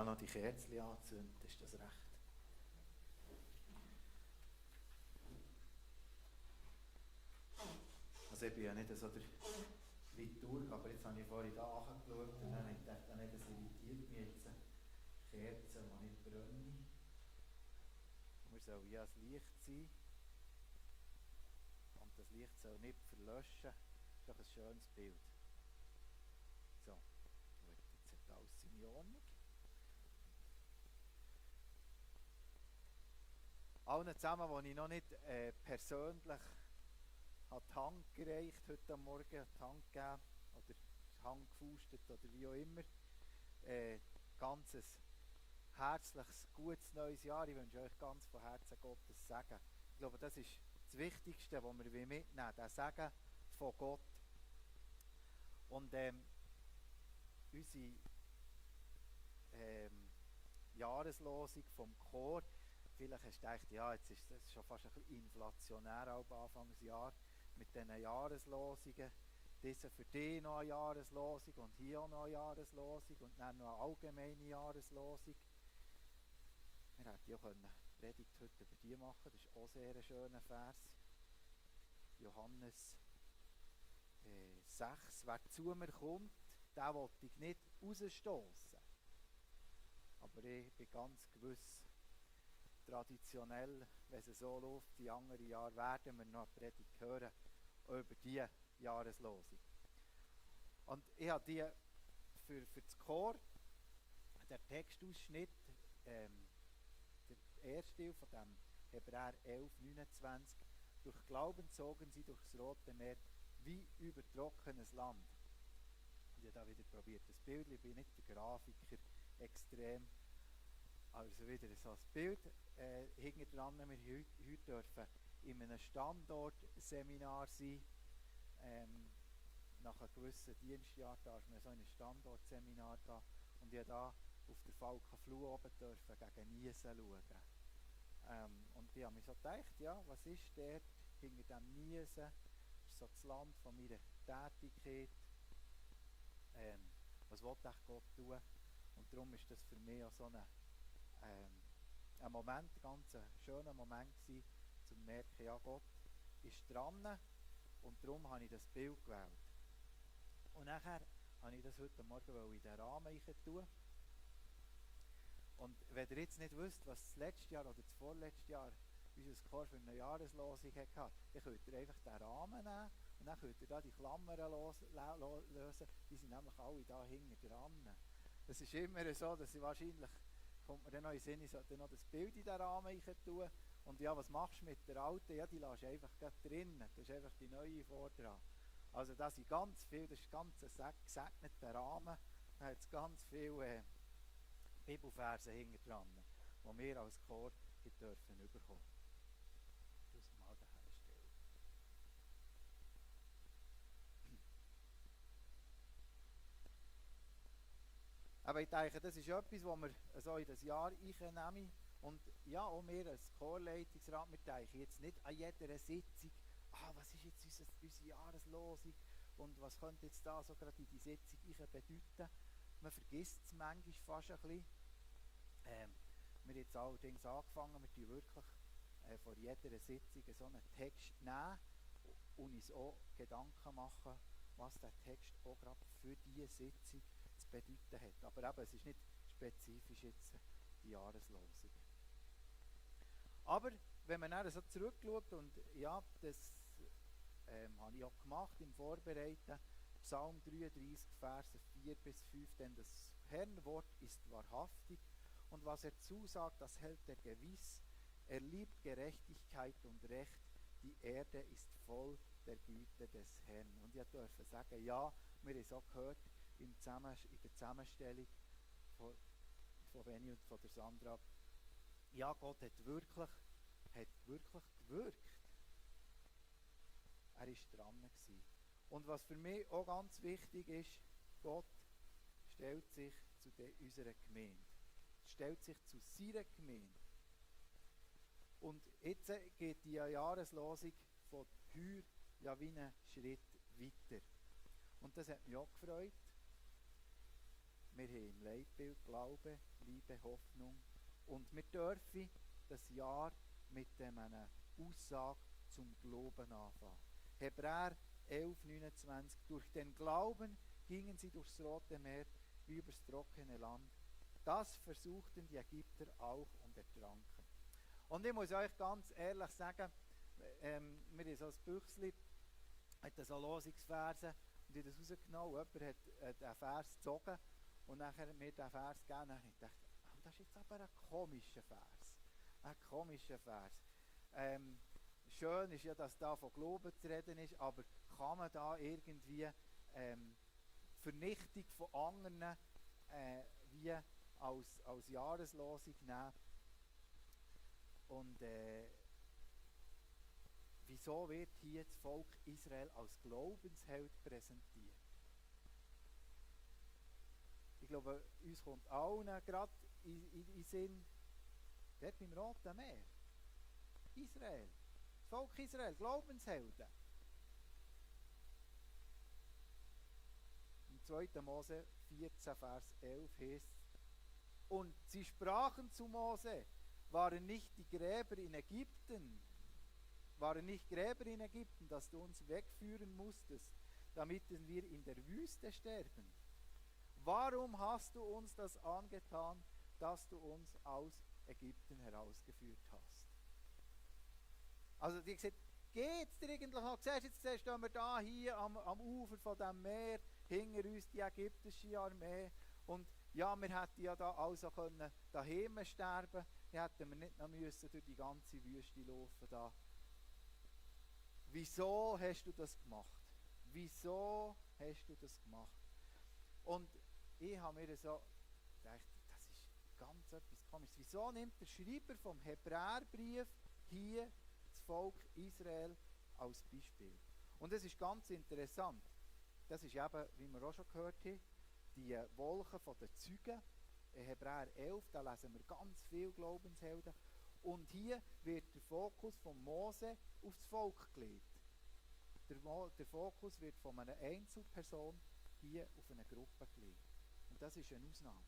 auch noch die Kerzen anzünden, ist das recht. Also ich bin ja nicht so der Liturg, aber jetzt habe ich vorhin da angeschaut und dann habe ich gedacht, das irritiert mich jetzt. Kerzen, die nicht brennen. Wir sollen ja das Licht sein. Und das Licht soll nicht verlöschen. Das ist doch ein schönes Bild. So, gut, jetzt hat alles in Ordnung. Allen zusammen, die ich noch nicht persönlich die Hand gereicht heute Morgen, die Hand gegeben oder die Hand gefaustet oder wie auch immer, ganzes herzliches, gutes neues Jahr. Ich wünsche euch ganz von Herzen Gottes Segen. Ich glaube, das ist das Wichtigste, was wir mitnehmen wollen, der Segen von Gott. Und unsere Jahreslosung vom Chor, vielleicht hast du gedacht, ja, jetzt ist das schon fast ein bisschen inflationär am Anfangsjahr mit diesen Jahreslosungen. Diese für dich noch eine Jahreslosung und hier auch noch eine Jahreslosung und dann noch eine allgemeine Jahreslosung. Wir hätten ja eine Predigt heute über die machen, das ist auch sehr ein schöner Vers. Johannes 6, wer zu mir kommt, den will ich nicht rausstoßen. Aber ich bin ganz gewiss, traditionell, wenn es so läuft, die anderen Jahre werden wir noch eine Predigt hören über diese Jahreslosung. Und ich habe die für das Chor, der Textausschnitt, der erste Teil von dem Hebräer 11, 29, durch Glauben zogen sie durchs Rote Meer wie über trockenes Land. Ich habe da wieder probiert, das Bild, ich bin nicht der Grafiker extrem, also wieder so ein Bild hinten dran. Wir heute dürfen in einem Standortseminar sein. Nach einem gewissen Dienstjahr darf man so in ein Standortseminar gehen. Und ich durfte da auf der Falkenfluh oben gegen Niesen schauen. Und ich habe mir so gedacht, ja, was ist dort hinter dem Niesen? Das ist so das Land von meiner Tätigkeit. Was will echt Gott tun? Und darum ist das für mich auch so ein Moment, ganz ein schöner Moment gewesen, zu merken, ja, Gott ist dran und darum habe ich das Bild gewählt. Und nachher habe ich das heute Morgen in den Rahmen tun. Und wenn ihr jetzt nicht wisst, was das letzte Jahr oder das vorletzte Jahr unser Chor für eine Jahreslosung hatte, dann könnt ihr einfach den Rahmen nehmen und dann könnt ihr da die Klammern lösen. Die sind nämlich alle da hinten dran. Es ist immer so, dass ich wahrscheinlich, kommt mir dann noch in den Sinn, ich sollte noch das Bild in den Rahmen tun. Und ja, was machst du mit der alten? Ja, die lässt du einfach drin. Das ist einfach die neue Vordran. Also das sind ganz viel, das ist ganz ein gesegneter Rahmen. Da hat es ganz viele Bibelverse hinten dran, die wir als Chor dürfen bekommen. Das mal herstellen. Aber ich denke, das ist etwas, was wir so in das Jahr einnehmen. Und ja, auch wir als Chorleitungsrat, wir denken jetzt nicht an jeder Sitzung, was ist jetzt unsere Jahreslosung und was könnte jetzt da so gerade in die Sitzung bedeuten. Man vergisst es manchmal fast ein bisschen. Wir haben jetzt allerdings angefangen, wir tun wirklich vor jeder Sitzung so einen Text nehmen und uns auch Gedanken machen, was der Text auch gerade für diese Sitzung zu bedeuten hat. Aber eben, es ist nicht spezifisch jetzt die Jahreslosung. Aber wenn man dann so zurückschaut, und ja, das habe ich auch gemacht im Vorbereiten, Psalm 33, Verse 4 bis 5, denn das Herrnwort ist wahrhaftig und was er zusagt, das hält er gewiss. Er liebt Gerechtigkeit und Recht, die Erde ist voll der Güte des Herrn. Und ich durfte sagen, ja, wir haben es auch gehört in der Zusammenstellung von Benny und von der Sandra, ja, Gott hat wirklich gewirkt. Er war dran gewesen. Und was für mich auch ganz wichtig ist, Gott stellt sich zu unserer Gemeinde. Stellt sich zu seiner Gemeinde. Und jetzt geht die Jahreslosung von heuer ja wie einen Schritt weiter. Und das hat mich auch gefreut. Wir haben im Leitbild Glaube, Liebe, Hoffnung. Und wir dürfen das Jahr mit einer Aussage zum Glauben anfangen. Hebräer 11,29. Durch den Glauben gingen sie durchs Rote Meer wie übers trockene Land. Das versuchten die Ägypter auch und ertranken. Und ich muss euch ganz ehrlich sagen, wir haben so ein Büchlein, hat so Losungsverse, und ich habe das rausgenommen, jemand hat den Vers gezogen und nachher mir den Vers gegeben, und ich dachte, oh, das ist jetzt aber ein komischer Vers. Ein komischer Vers. Schön ist ja, dass da von Glauben zu reden ist, aber kann man da irgendwie Vernichtung von anderen wie als Jahreslosung nehmen? Und wieso wird hier das Volk Israel als Glaubensheld präsentiert? Ich glaube, uns kommt allen gerade in Sinn, dort beim Roten Meer. Israel, das Volk Israel, Glaubenshelden. Im 2. Mose 14, Vers 11 heißt: Und sie sprachen zu Mose, waren nicht Gräber in Ägypten, dass du uns wegführen musstest, damit wir in der Wüste sterben? Warum hast du uns das angetan, dass du uns aus Ägypten herausgeführt hast? Also die gesagt, geht's dir eigentlich noch? Jetzt stehen wir da hier am Ufer von dem Meer, hinter uns die ägyptische Armee, und ja, wir hätten ja da also können daheim sterben, dann hätten wir nicht noch müssen durch die ganze Wüste laufen da. Wieso hast du das gemacht? Wieso hast du das gemacht? Und ich habe mir so gedacht, das ist ganz etwas Komisches. Wieso nimmt der Schreiber vom Hebräerbrief hier das Volk Israel als Beispiel? Und das ist ganz interessant. Das ist eben, wie wir auch schon gehört haben, die Wolke von den Zeugen. In Hebräer 11, da lesen wir ganz viele Glaubenshelden. Und hier wird der Fokus von Mose auf das Volk gelegt. Der Fokus wird von einer Einzelperson hier auf eine Gruppe gelegt. Und das ist eine Ausnahme.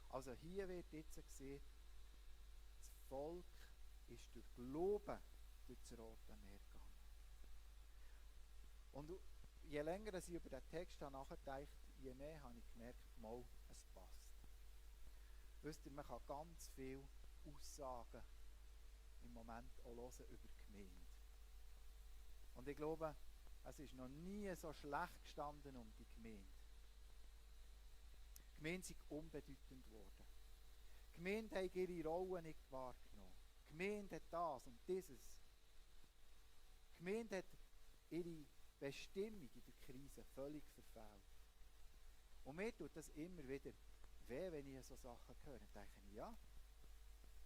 Also hier wird jetzt gesehen, das Volk ist durch Glauben durch das Rote Meer gegangen. Und je länger ich über den Text nachgedacht, je mehr habe ich gemerkt, mal, es passt. Wisst ihr, man kann ganz viele Aussagen im Moment auch hören über die Gemeinde. Und ich glaube, es ist noch nie so schlecht gestanden um die Gemeinde. Die Gemeinde ist unbedeutend geworden. Die Gemeinde hat ihre Rolle nicht wahrgenommen. Die Gemeinde hat das und dieses. Die Gemeinde hat ihre Bestimmung in der Krise völlig verfehlt. Und mir tut das immer wieder weh, wenn ich so Sachen höre. Dann denke ich, ja,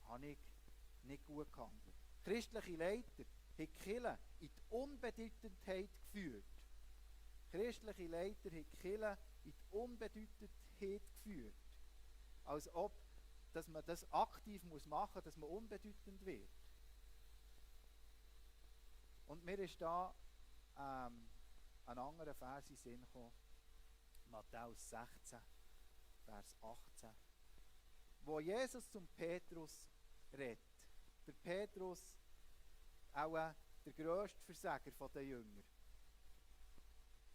habe ich nicht gut gehandelt. Christliche Leiter haben die Kirche in die Unbedeutendheit geführt. Christliche Leiter haben die Kirche in die Unbedeutendheit geführt. Als ob dass man das aktiv machen muss, dass man unbedeutend wird. Und mir ist da ein anderer Vers in den Sinn gekommen, Matthäus 16, Vers 18, wo Jesus zum Petrus redet. Der Petrus, auch der grösste Versager der Jünger.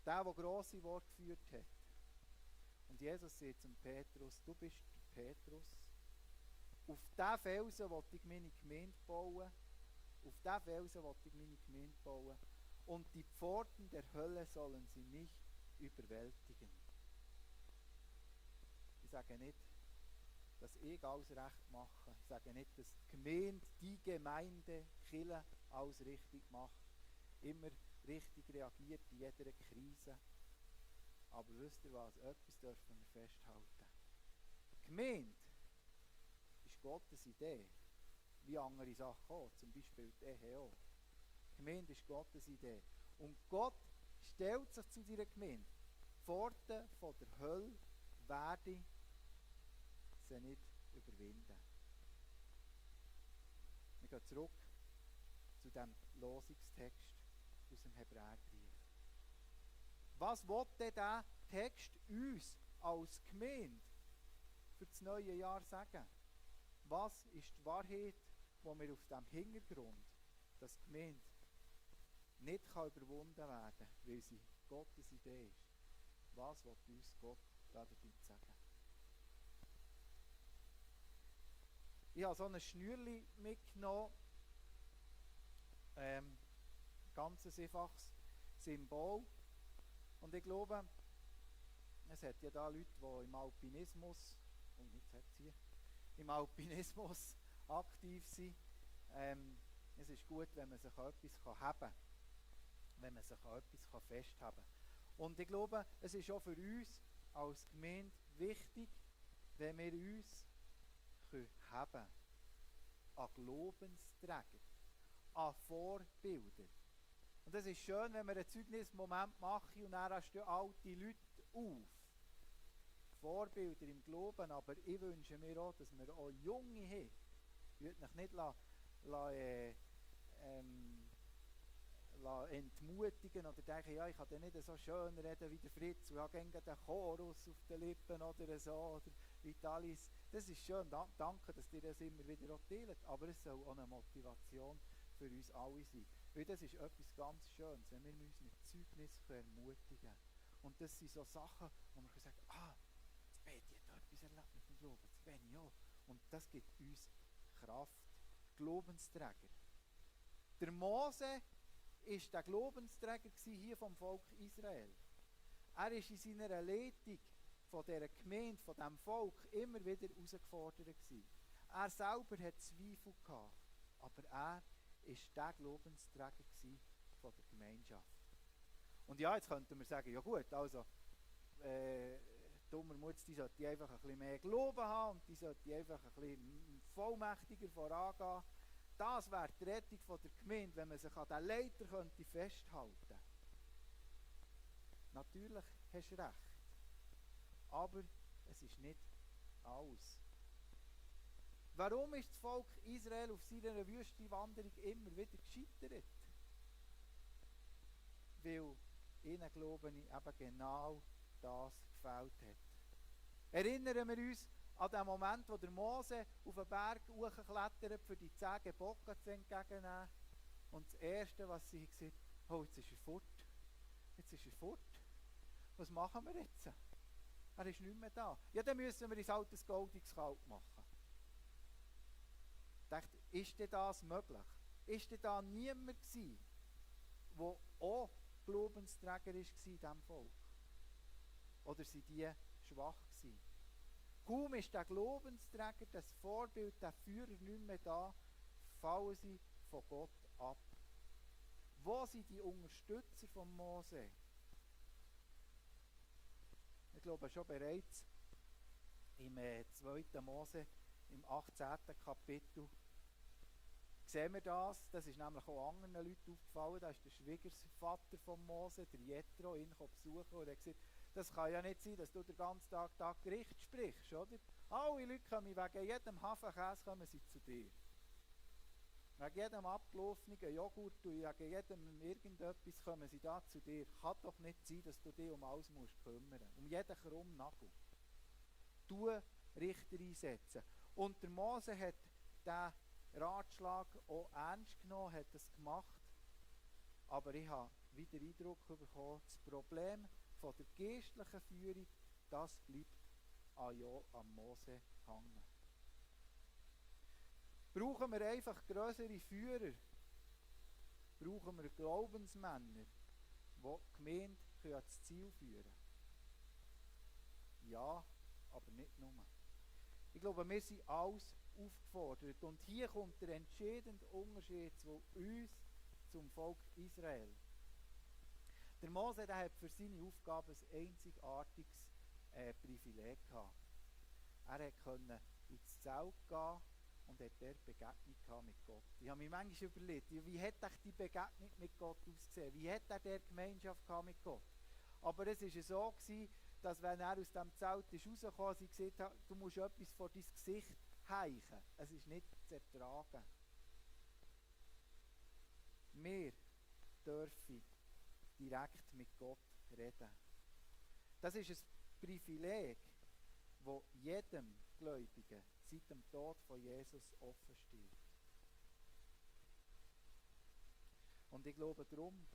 Der grosse Worte geführt hat. Und Jesus sagt zum Petrus, du bist der Petrus. Auf diesen Felsen will ich meine Gemeinde bauen. Auf diesen Felsen will ich meine Gemeinde bauen. Und die Pforten der Hölle sollen sie nicht überwältigen. Ich sage nicht, dass ich alles recht mache. Ich sage nicht, dass die Gemeinde, Kirche alles richtig macht. Immer richtig reagiert in jeder Krise. Aber wisst ihr was? Etwas dürfen wir festhalten. Die Gemeinde ist Gottes Idee. Wie andere Sachen auch. Zum Beispiel die Ehe auch. Die Gemeinde ist Gottes Idee. Und Gott stellt sich zu seiner Gemeinde. Die Pforten von der Hölle werden sie nicht überwinden. Wir gehen zurück zu dem Losungstext aus dem Hebräerbrief. Was will denn dieser Text uns als Gemeinde für das neue Jahr sagen? Was ist die Wahrheit, die wir auf dem Hintergrund, dass die Gemeinde nicht überwunden werden kann, weil sie Gottes Idee ist? Was will uns Gott damit sagen? Ich habe so ein Schnürli mitgenommen, ganz ein einfaches Symbol. Und ich glaube, es hat ja da Leute, die im Alpinismus, im Alpinismus aktiv sind. Es ist gut, wenn man sich an etwas haben kann, wenn man sich an etwas festhalten kann. Und ich glaube, es ist auch für uns als Gemeinde wichtig, wenn wir uns haben können, an Glaubensträger, an Vorbilder. Und es ist schön, wenn wir einen Zeugnismoment machen und dann stehen alte Leute auf. Vorbilder im Glauben, aber ich wünsche mir auch, dass wir auch Junge haben. Ich würde mich nicht entmutigen oder denken, ja, ich kann nicht so schön reden wie der Fritz und ich habe gerne den Chorus auf den Lippen oder so, oder Vitalis. Das ist schön, danke, dass ihr das immer wieder auch teilt, aber es soll auch eine Motivation für uns alle sein. Weil das ist etwas ganz Schönes, wenn wir uns mit Zeugnis ermutigen können. Und das sind so Sachen, wo wir sagen, das Betty hat etwas erlebt mit dem Glauben, das bin ich auch. Und das gibt uns Kraft. Glaubensträger. Der Mose war der Glaubensträger hier vom Volk Israel. Er war in seiner Leitung von dieser Gemeinde, von diesem Volk, immer wieder herausgefordert gewesen. Er selber hatte Zweifel gehabt, aber er war der Glaubensträger von der Gemeinschaft. Und ja, jetzt könnten wir sagen, ja gut, also dummer Mutz, die sollte einfach ein bisschen mehr Glauben haben und die sollte einfach ein bisschen vollmächtiger vorangehen. Das wäre die Rettung von der Gemeinde, wenn man sich an den Leiter könnte festhalten könnte. Natürlich hast du recht. Aber es ist nicht alles. Warum ist das Volk Israel auf seiner Wüstenwanderung immer wieder gescheitert? Weil ihnen, glaube ich, eben genau das gefällt hat. Erinnern wir uns an den Moment, wo der Mose auf den Berg hochklettert, für die 10 Gebote zu entgegennehmen. Und das Erste, was sie gesagt haben, jetzt ist er fort. Jetzt ist er fort. Was machen wir jetzt? Er ist nicht mehr da. Ja, dann müssen wir ins altes goldiges Kalb machen. Ich dachte, ist denn das möglich? Ist denn da niemand gewesen, der auch Glaubensträger war in diesem Volk? Oder sind die schwach gewesen? Kaum ist der Glaubensträger, das Vorbild, der Führer nicht mehr da, fallen sie von Gott ab. Wo sind die Unterstützer von Mose? Ich glaube schon bereits im 2. Mose, im 18. Kapitel, sehen wir das. Das ist nämlich auch anderen Leuten aufgefallen. Da ist der Schwiegervater von Mose, der Jethro, ihn besuchen und er hat gesagt, das kann ja nicht sein, dass du den ganzen Tag Gericht sprichst, oder? Alle Leute kommen wegen jedem Hafenkäse kommen sie zu dir. Wegen jedem abgelaufenen Joghurt und wegen jedem irgendetwas kommen sie da zu dir. Kann doch nicht sein, dass du dich um alles musst kümmern. Um jeden krummen Nagel. Du Richter einsetzen. Und der Mose hat diesen Ratschlag auch ernst genommen, hat es gemacht. Aber ich habe wieder Eindruck bekommen, das Problem von der geistlichen Führung, das bleibt an Mose hängen. Brauchen wir einfach grössere Führer? Brauchen wir Glaubensmänner, die die Gemeinde ans Ziel führen können? Ja, aber nicht nur. Ich glaube, wir sind alles aufgefordert. Und hier kommt der entscheidende Unterschied zu uns, zum Volk Israel. Der Mose, der hat für seine Aufgabe ein einzigartiges Privileg gehabt. Er konnte ins Zelt gehen und hat dort Begegnung mit Gott. Ich habe mir manchmal überlegt, wie hat die Begegnung mit Gott ausgesehen? Wie hat er dort Gemeinschaft mit Gott? Aber es war so, dass wenn er aus dem Zelt rauskam, sie gesagt hat, du musst etwas vor dein Gesicht heichen. Es ist nicht zu ertragen. Wir dürfen direkt mit Gott reden. Das ist ein Privileg, das jedem Gläubigen seit dem Tod von Jesus offen steht. Und ich glaube, darum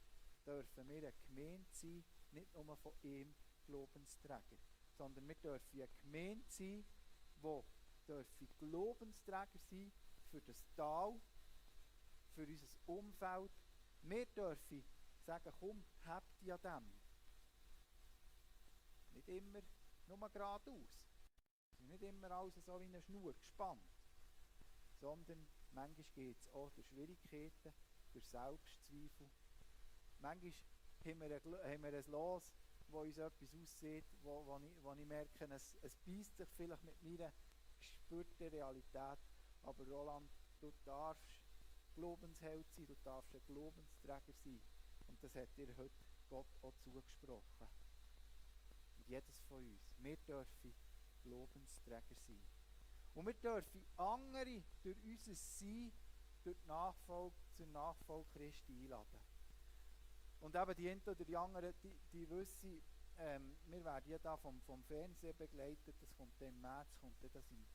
dürfen wir eine Gemeinde sein, nicht nur von ihm Glaubensträger, sondern wir dürfen eine Gemeinde sein, die Glaubensträger sein für das Tal, für unser Umfeld. Wir dürfen sagen, komm, habt ihr an dem. Nicht immer nur geradeaus. Nicht immer alles so wie eine Schnur gespannt. Sondern manchmal geht es auch durch Schwierigkeiten, durch Selbstzweifel. Manchmal haben wir ein Los, wo uns etwas aussieht, wo ich merke, es beißt sich vielleicht mit meiner gespürten Realität. Aber Roland, du darfst Glaubensheld sein, du darfst ein Glaubensträger sein. Und das hat dir heute Gott auch zugesprochen. Und jedes von uns, wir dürfen Glaubensträger sein. Und wir dürfen andere durch unser Sein, durch die Nachfolge, zur Nachfolge Christi einladen. Und eben die einen oder die anderen, die wissen, wir werden ja da vom Fernsehen begleitet, das kommt im März, kommt das im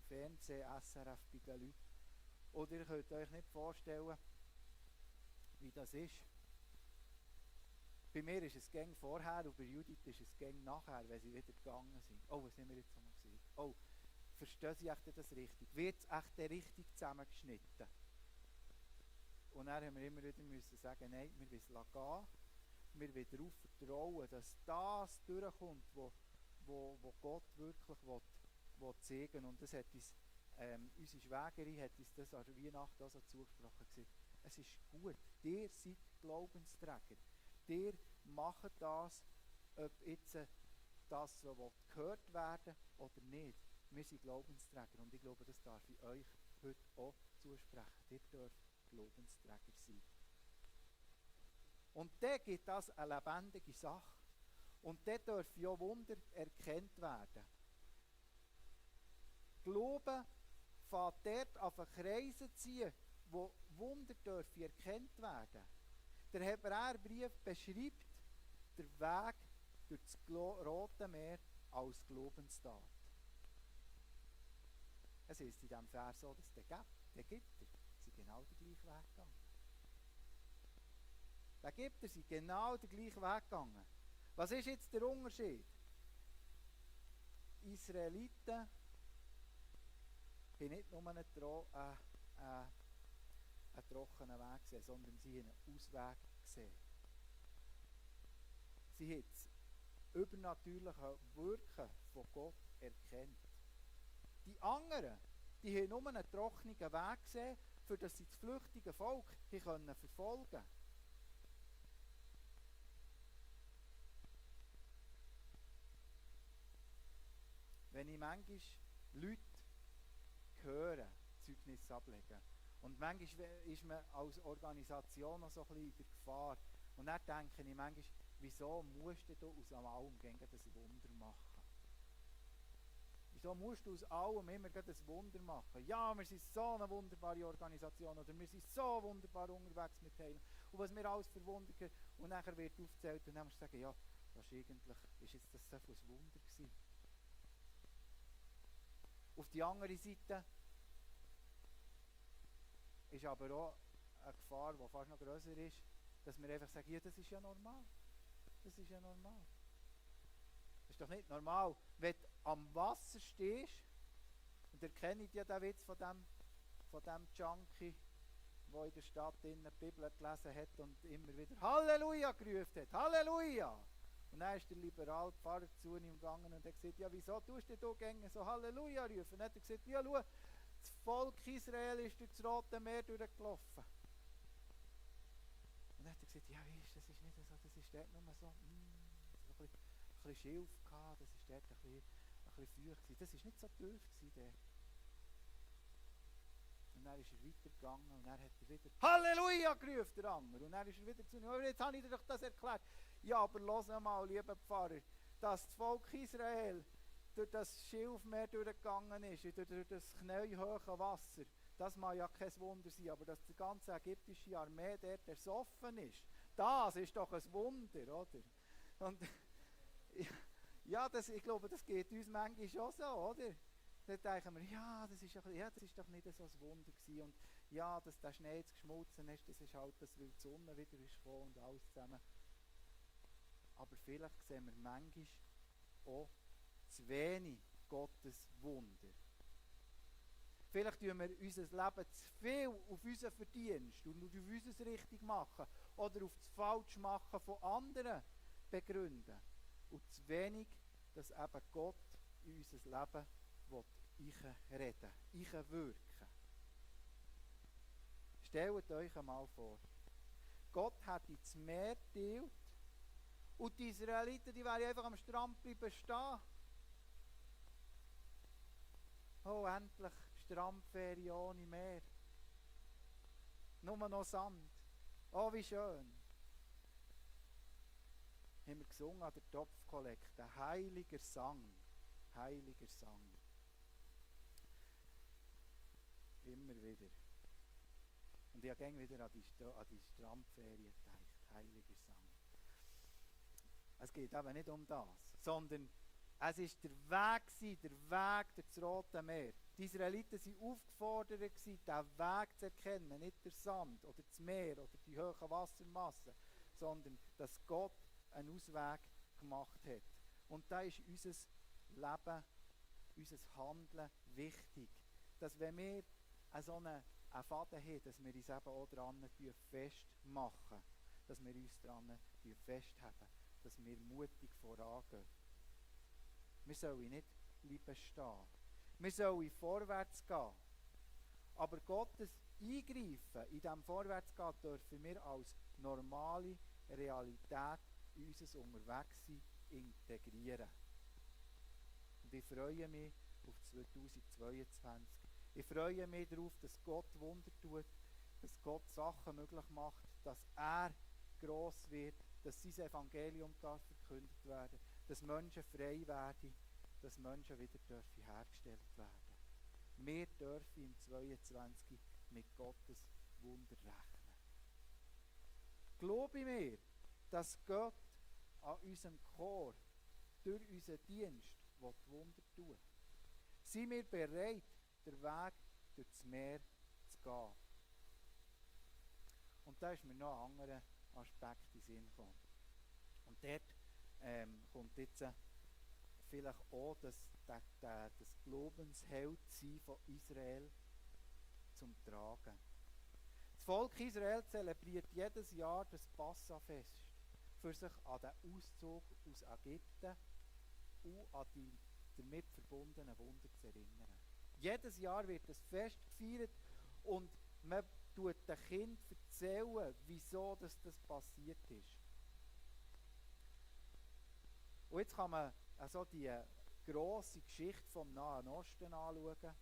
Fernsehen, SRF bei den Leuten. Oder ihr könnt euch nicht vorstellen, wie das ist. Bei mir ist es gäng vorher und bei Judith ist es gäng nachher, wenn sie wieder gegangen sind. Oh, was haben wir jetzt nochmal gesehen? Oh, verstehen Sie echt das richtig? Wird es echt richtig zusammengeschnitten? Und dann haben wir immer wieder müssen sagen, nein, wir wollen es gehen. Wir wollen darauf vertrauen, dass das durchkommt, wo Gott wirklich will zeigen. Und das hat uns, unsere Schwägerin hat uns das an der Weihnacht auch so zugesprochen. Es ist gut, ihr seid Glaubensträger. Ihr macht das, ob jetzt das so gehört werden oder nicht. Wir sind Glaubensträger und ich glaube, das darf ich euch heute auch zusprechen. Ihr dürft Glaubensträger sein. Und dann gibt das eine lebendige Sache. Und dann dürfen ja Wunder erkannt werden. Glauben fängt dort auf einen Kreise ziehen, wo Wunder dürfen erkannt werden. Der Hebräerbrief beschreibt den Weg durch das Rote Meer als Glaubenstat. Es ist in diesem Vers so, dass die Ägypter sind genau den gleichen Weg gegangen. Die Ägypter sind genau den gleichen Weg gegangen. Was ist jetzt der Unterschied? Die Israeliten haben nicht nur einen trockenen Weg gesehen, sondern sie haben einen Ausweg gesehen. Sie haben das übernatürliche Wirken von Gott erkannt. Die anderen, die haben nur einen trockenen Weg gesehen, für das sie das flüchtige Volk verfolgen konnten. Wenn ich manchmal Leute höre, Zeugnis ablegen, und manchmal ist man als Organisation noch so ein bisschen in der Gefahr. Und dann denke ich manchmal, wieso musst du aus allem das Wunder machen? Wieso musst du aus allem immer ein Wunder machen? Ja, wir sind so eine wunderbare Organisation oder wir sind so wunderbar unterwegs mit Heilen. Und was wir alles für Wunder haben. Und nachher wird aufgezählt und dann musst du sagen, ja, wahrscheinlich ist jetzt das so ein Wunder gewesen. Auf die andere Seite ist aber auch eine Gefahr, die fast noch grösser ist, dass wir einfach sagen, ja, das ist ja normal. Das ist ja normal. Das ist doch nicht normal, wenn du am Wasser stehst, und ihr kennt ja den Witz von dem Junkie, der in der Stadt die Bibel gelesen hat und immer wieder Halleluja gerufen hat. Halleluja! Und dann ist der liberale Pfarrer zu ihm gegangen und hat gesagt, ja, wieso tust du gängig so Halleluja rufen? Und dann hat er gesagt, ja, schau, das Volk Israel ist durch das Rote Meer durchgelaufen. Und dann hat er gesagt, ja, weißt, das ist nicht so, das ist dort nur so, ein bisschen Schilf gehabt, das ist dort ein bisschen feucht gewesen. Das ist nicht so tief gewesen dort. Und dann ist er weitergegangen und dann hat er wieder Halleluja gerufen, der andere. Und dann ist er wieder zu ihm, aber jetzt habe ich dir doch das erklärt. Ja, aber lass mal, lieber Pfarrer, dass das Volk Israel durch das Schilfmeer durchgegangen ist, durch das knäuhohe Wasser, das mag ja kein Wunder sein, aber dass die ganze ägyptische Armee dort ersoffen ist, das ist doch ein Wunder, oder? Und ja, ich glaube, das geht uns manchmal schon so, oder? dann denken wir, ja, das ist doch nicht so ein Wunder gewesen. Und ja, dass der Schnee jetzt geschmolzen ist, das ist halt, das, weil die Sonne wieder ist gekommen und alles zusammen. Aber vielleicht sehen wir manchmal auch zu wenig Gottes Wunder. Vielleicht tun wir unser Leben zu viel auf unseren Verdienst und auf unser richtig machen oder auf das Falschmachen von anderen begründen. Und zu wenig, dass eben Gott in unser Leben einreden will, einwirken. Stellt euch einmal vor, Gott hätte das Meer geteilt und die Israeliten, die wären einfach am Strand bleiben stehen. Oh, endlich Strandferien ohne Meer. Nur noch Sand. Oh, wie schön. Haben wir gesungen an der Topfkollekte. Heiliger Sang. Heiliger Sang. Immer wieder. Und ich habe gerne wieder an die Strandferien gedacht. Heiliger Sang. Es geht aber nicht um das, sondern es war der Weg durch das Rote Meer. Die Israeliten waren aufgefordert, diesen Weg zu erkennen, nicht der Sand oder das Meer oder die hohen Wassermassen, sondern dass Gott einen Ausweg gemacht hat. Und da ist unser Leben, unser Handeln wichtig. Dass wenn wir so einen Faden haben, dass wir uns eben auch daran festmachen, dass wir uns daran festhalten, dass wir mutig vorangehen. Wir sollen nicht bleiben stehen. Wir sollen vorwärts gehen. Aber Gottes Eingreifen in diesem Vorwärtsgehen dürfen wir als normale Realität in unser Unterwegssein integrieren. Und ich freue mich auf 2022. Ich freue mich darauf, dass Gott Wunder tut, dass Gott Sachen möglich macht, dass er gross wird, dass sein Evangelium verkündet werden, dass Menschen frei werden, dass Menschen wieder hergestellt werden. Wir dürfen im 22 mit Gottes Wunder rechnen. Glaube mir, dass Gott an unserem Chor durch unseren Dienst Wunder tun will. Sind wir bereit, den Weg durch das Meer zu gehen? Und da ist mir noch ein anderer Aspekt in den Sinn gekommen. Und dort kommt jetzt vielleicht auch das Glaubensheldsein von Israel zum Tragen. Das Volk Israel zelebriert jedes Jahr das Passafest, für sich an den Auszug aus Ägypten und an die damit verbundenen Wunder zu erinnern. Jedes Jahr wird das Fest gefeiert und man tut den Kindern erzählen, wieso das passiert ist. Und jetzt kann man also die grosse Geschichte vom Nahen Osten anschauen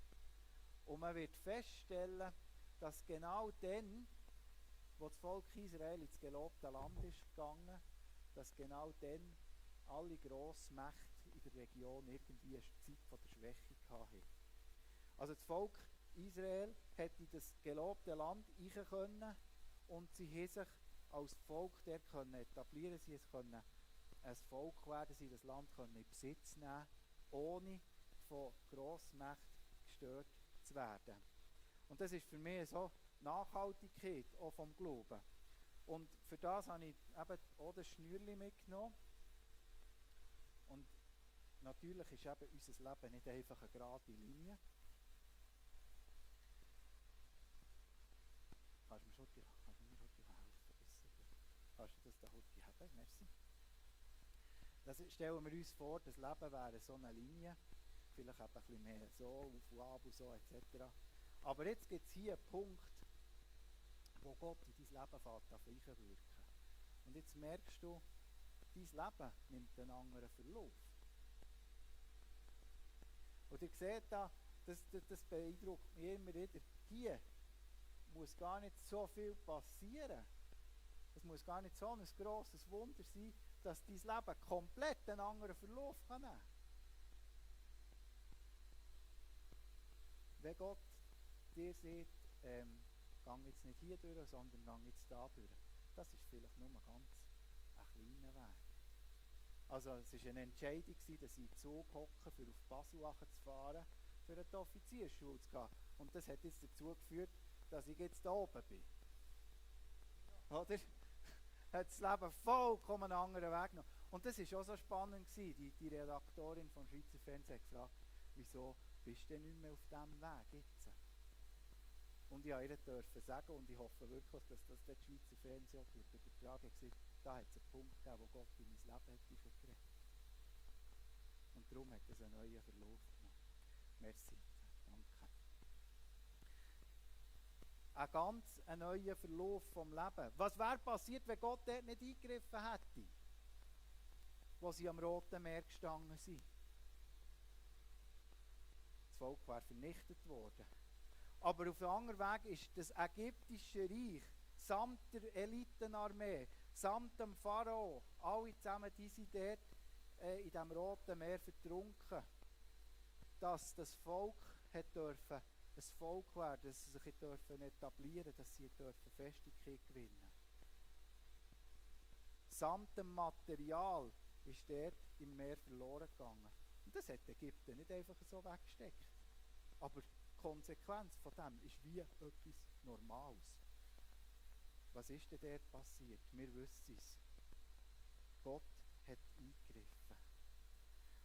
und man wird feststellen, dass genau dann, wo das Volk Israel ins gelobte Land ist gegangen, dass genau dann alle Grossmächte in der Region irgendwie eine Zeit von der Schwäche hatten. Also das Volk Israel hätte in das gelobte Land rein können und sie haben sich als Volk dort etablieren, sie können ein Volk werden, sie das Land können in Besitz nehmen, ohne von Grossmächten gestört zu werden. Und das ist für mich so Nachhaltigkeit auch vom Glauben. Und für das habe ich eben auch das Schnürchen mitgenommen. Und natürlich ist eben unser Leben nicht einfach eine gerade Linie. Kannst du mir heute helfen? Kannst du das da heute haben? Merci. Das stellen wir uns vor, das Leben wäre so eine Linie. Vielleicht ein bisschen mehr so, auf und ab und so etc. Aber jetzt gibt es hier einen Punkt, wo Gott in dein Leben fährt, einwirken. Und jetzt merkst du, dein Leben nimmt einen anderen Verlauf. Und ihr seht da, das beeindruckt mich immer wieder. Hier muss gar nicht so viel passieren. Es muss gar nicht so ein grosses Wunder sein, dass dein Leben komplett einen anderen Verlauf kann nehmen. Wenn Gott dir sagt, gang jetzt nicht hier durch, sondern gang jetzt da durch. Das ist vielleicht nur ganz ein kleiner Weg. Also es war eine Entscheidung, dass ich in den Zug hocke, für auf Basel zu fahren. für eine Offiziersschule zu gehen. Und das hat jetzt dazu geführt, dass ich jetzt da oben bin. Oder? Hat das Leben vollkommen einen anderen Weg genommen. Und das war auch so spannend gewesen. Die Redaktorin vom Schweizer Fernsehen hat gefragt, wieso bist du denn nicht mehr auf diesem Weg jetzt? Und ich durfte ihr sagen, und ich hoffe wirklich, dass das der Schweizer Fernsehen auch übertragen hat, da hat es einen Punkt gegeben, wo Gott in mein Leben hat eingeredet. Und darum hat es einen neuen Verlauf genommen. Merci, danke. Ein ganz neuer Verlauf vom Leben. Was wäre passiert, wenn Gott dort nicht eingegriffen hätte, wo sie am Roten Meer gestanden sind? Das Volk wäre vernichtet worden. Aber auf dem anderen Weg ist das ägyptische Reich samt der Elitenarmee, samt dem Pharao, alle zusammen, die sind dort in diesem Roten Meer vertrunken, dass das Volk hat dürfen ein Volk werden, dass sie sich dürfen etablieren, dass sie dürfen Festigkeit gewinnen. Samt dem Material ist dort im Meer verloren gegangen. Und das hat Ägypten nicht einfach so weggesteckt. Aber die Konsequenz von dem ist wie etwas Normales. Was ist denn dort passiert? Wir wissen es. Gott hat eingegriffen.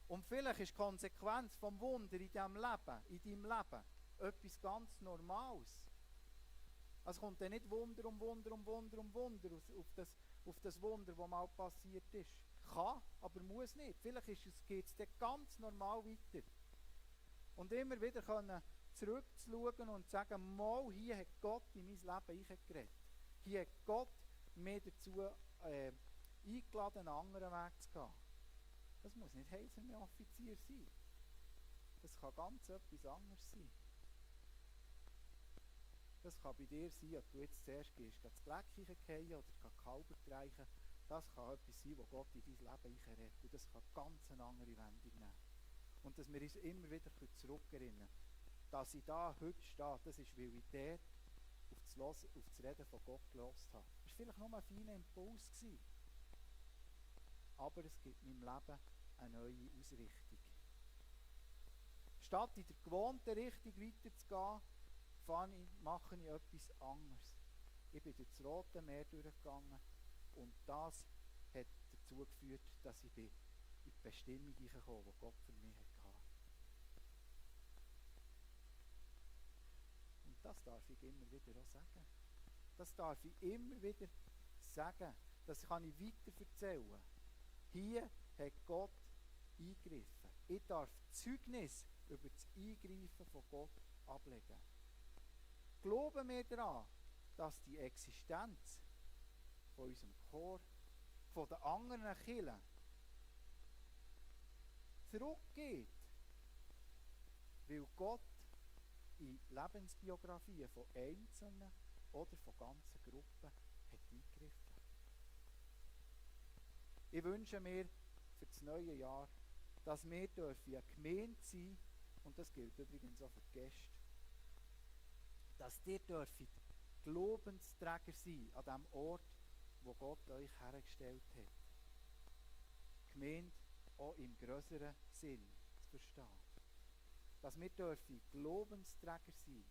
Und vielleicht ist die Konsequenz vom Wunder in deinem Leben, etwas ganz Normales. Es kommt dann nicht Wunder um Wunder auf das Wunder, das mal passiert ist. Kann, aber muss nicht. Vielleicht geht es dann ganz normal weiter. Und immer wieder können zurückzuschauen und zu sagen, mal, hier hat Gott in mein Leben eingeredet. Hier hat Gott mich dazu eingeladen, einen anderen Weg zu gehen. Das muss nicht Heilsarmee-Offizier sein. Das kann ganz etwas anderes sein. Das kann bei dir sein, ob du jetzt zuerst gehst, das Bleck fallen oder die Kalber streichen. Das kann etwas sein, das Gott in dein Leben einredet. Und das kann ganz eine andere Wendung nehmen. Und dass wir uns immer wieder zurückerinnern, dass ich da heute stehe, das ist, weil ich dort auf das Reden von Gott gehört habe. Das war vielleicht nur ein feiner Impuls gewesen. Aber es gibt meinem Leben eine neue Ausrichtung. Statt in der gewohnten Richtung weiterzugehen, mache ich etwas anderes. Ich bin durch das Rote Meer durchgegangen und das hat dazu geführt, dass ich in die Bestimmung hineingekommen bin, die Gott für mich hatte. Und das darf ich immer wieder auch sagen. Das darf ich immer wieder sagen. Das kann ich weiter erzählen. Hier hat Gott eingegriffen. Ich darf Zeugnis über das Eingreifen von Gott ablegen. Glauben wir daran, dass die Existenz von unserem Chor, von den anderen Kirchen zurückgeht, weil Gott in Lebensbiografien von Einzelnen oder von ganzen Gruppen hat eingegriffen. Ich wünsche mir für das neue Jahr, dass wir eine Gemeinde sein, und das gilt übrigens auch für die Gäste, dass ihr dürft Glaubensträger sein an dem Ort, wo Gott euch hergestellt hat. Die Gemeinde auch im grösseren Sinn zu verstehen. Dass wir dürfen Glaubensträger sein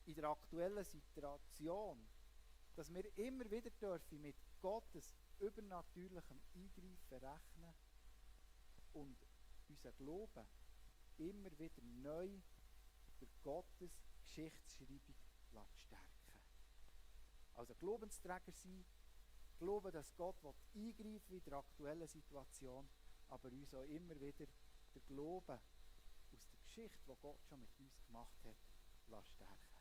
in der aktuellen Situation, dass wir immer wieder dürfen mit Gottes übernatürlichem Eingreifen rechnen und unser Glauben immer wieder neu durch Gottes Geschichtsschreibung stärken. Also Glaubensträger sein, glauben, dass Gott eingreifen in der aktuellen Situation, aber uns auch immer wieder den Glauben aus der Geschichte, die Gott schon mit uns gemacht hat, stärken.